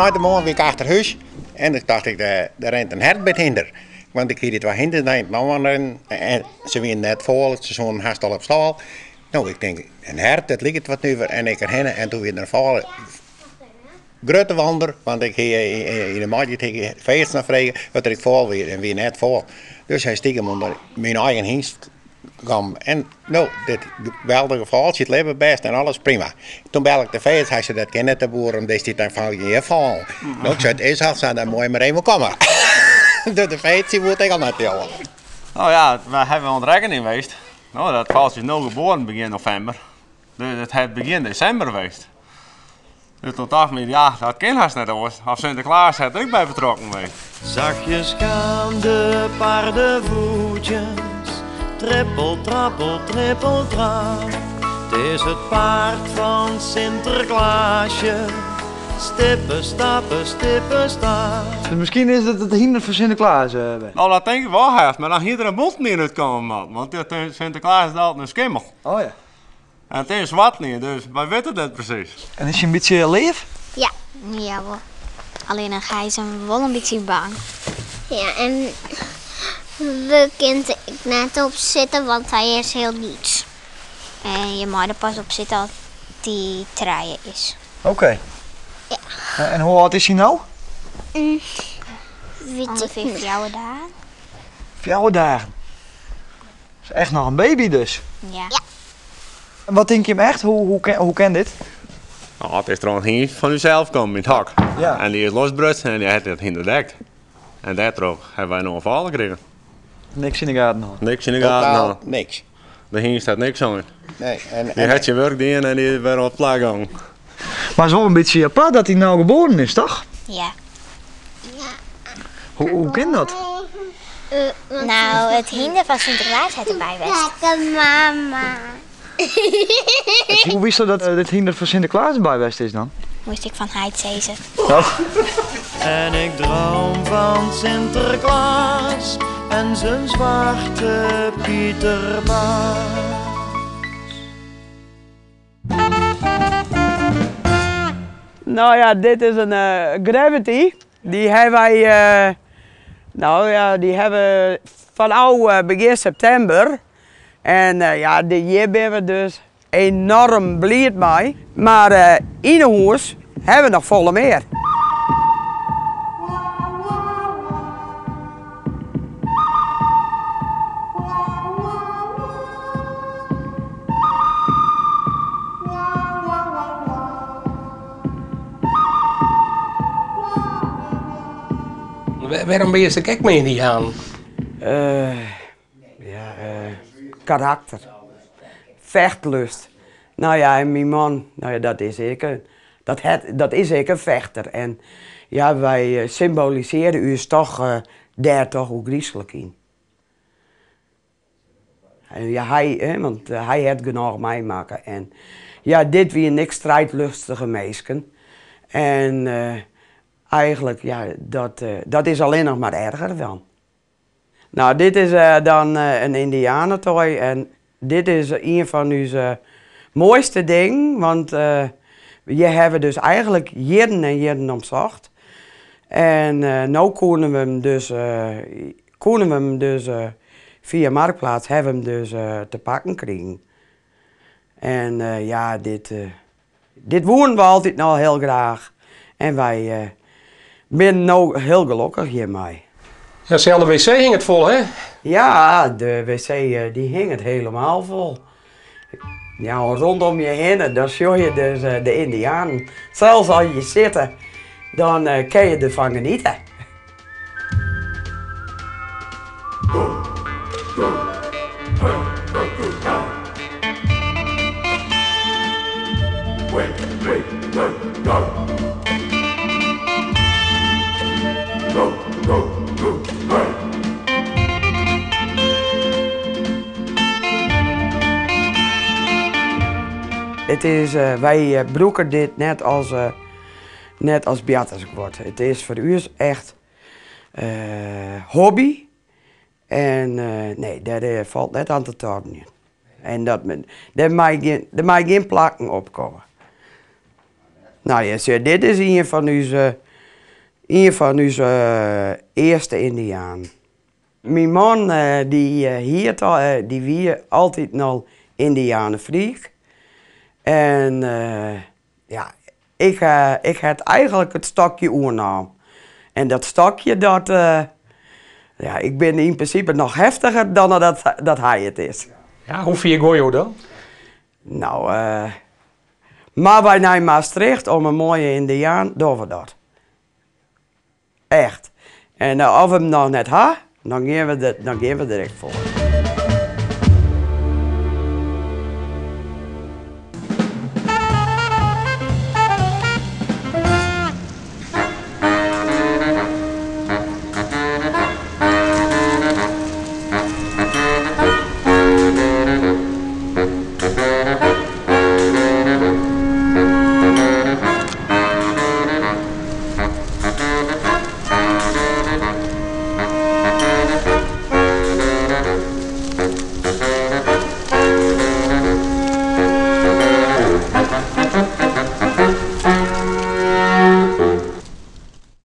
Sneintemoarn wie ik achter hús en dan tocht ik, der rint in hert by it hynder. Want ik hie dy twa hynders nei it lân rinnen en se wiene net foal, se soenen hast al op stâl. No, ik tink, in hert, dat liket wat nuver. En ik derhinne en doe wie der in fôle. Grutte wonder, want ik hie yn de maitiid hie ik feest noch frege oft er ek foal wie en wie net foal. Dus hy stikem ûnder myn eigen hynst kaam en no, dit geweldige fôltsje, it libbe bêst en alles prima. Toen belle ik de feearts, hy sei dat kin net de boer, omdat dizze tiid dan fan gjin foal. No, ik sei it is al sa, dan moatte je mar even komme. Dus de feearts dy woe it ek al net leauwe. No ja, wy hawwe oan it rekkenjen west. No, dat fôltsje is no geboren begjin novimber. Dus it hat begjin desimber west. Dus toen tochten we, ja, dat kin hast net oars. Of Sinteklaas hat ek by betrokken west. Zachtjes gaan de paardenvoetjes, trippel, trappel, trippel, trap. Het is het paard van Sinterklaasje, stippe, stappe, stippe, stap. Dus miskien is it it hynder fan Sinteklaas, Ben? No, dat tink ik wol hast, mar dan hie der in bûnten ien útkomme moatten, want Sinteklaas is altyd in skimmel. Oh ja. En it is swart ien, dus wy witte it net presys. En is hy in bytsje leaf? Ja, ja wol. Allinnich hy is wol in bytsje bang. Ja, en we kinne der ek net op sitte, want hy is hiel lyts. En je mei der pas op sitte as dy trije is. Oké. Ja. En hoe âld is hy no? Wit ik Ungefear fjouwer dagen. Fjouwer dagen? Dat is echt noch in baby dus. Ja. En wat tinke jim echt? Hoe, hoe, hoe kin dit? No, it is troch in hynst fan ússels kommen yn it hok. Ja. En dy is losbrutsen en dy hat it hynder dekt. En dêrtroch hawwe wy no in fôle krigen. Niks yn de gaten hân? Niks yn de gaten Totaal hân. niks. De hynst hat niks sein. Nee, en, Dy hat syn wurk dien en dy is wer op it plak gongen. Mar it is wol in bytsje apart dat hy no geboren is, toch? Ja. Hoe, hoe kin dat? Nou, it hynder fan Sinteklaas hat derby west. Lekker mama. Hoe witsto dat dit hynder fan Sinteklaas derby west is dan? Moast ik fan heit sizze. En ik droom van Sinterklaas en zijn zwarte Pieterbaas. No ja, dit is in Gravity. Dy hawwe wy, no ja, dy hawwe we fanôf begjin septimber. En ja, hjir binne we dus enoarm bliid mei. Mar yn 'e hûs hawwe we noch folle mear. Wêrom binne je sa gek mei Yndianen? Ja, karakter. Fechtlust. No ja, en myn man, no ja, dat is ek in, dat hat, dat is ek in fechter. En ja, wy symbolisearje ús toch dêr toch ôfgryslik yn. En ja, hy, hè, want hy hat genôch meimakke en ja, dit wienen ek strijdlustige minsken. En eigentlik, ja, dat, dat is allinnich mar erger dan. No, dit is dan in Yndianetoy en dit is ien fan ús moaiste dingen, want hjir hawwe we dus eigentlik jierren en jierren om socht. En no koene we him dus, koene we him dus fia Marktplaats hawwe we him dus te pakken krigen. En ja, dit, dit woenen we altyd al hiel graach en wy binne no hiel gelokkich hjirmei. Ja, sels de wc hinget fol, hè? Ja, de wc dy hinget helemaal fol. Ja, rondom je hinne, dan sjoch je dus de Yndianen. Sels as je sitte, dan kinne je derfan geniete. It is, wy brûke dit net as, net as boartersguod. It is foar ús echt hobby en nee, dêr falt net oan te tornjen. En dat, dêr mei gjin, der mei gjin plakken op komme. No ja, sjoch, dit is ien fan ús. Ien fan ús earste Yndianen. Myn man dy hiet al, dy wie altiten al Yndianefreak. En ja, ik ik ha eigenlik it stokje oernaam. En dat stokje dat, ja, ik bin yn prinsipe noch heftiger dan dat hy it is. Ja, hoe fier gean jo dan? No, mar wy nei Maastricht om in moaie Yndiaan, dogge we dat. Echt. En of we him noch net ha, dan gean we der, dan gean we der ek foar.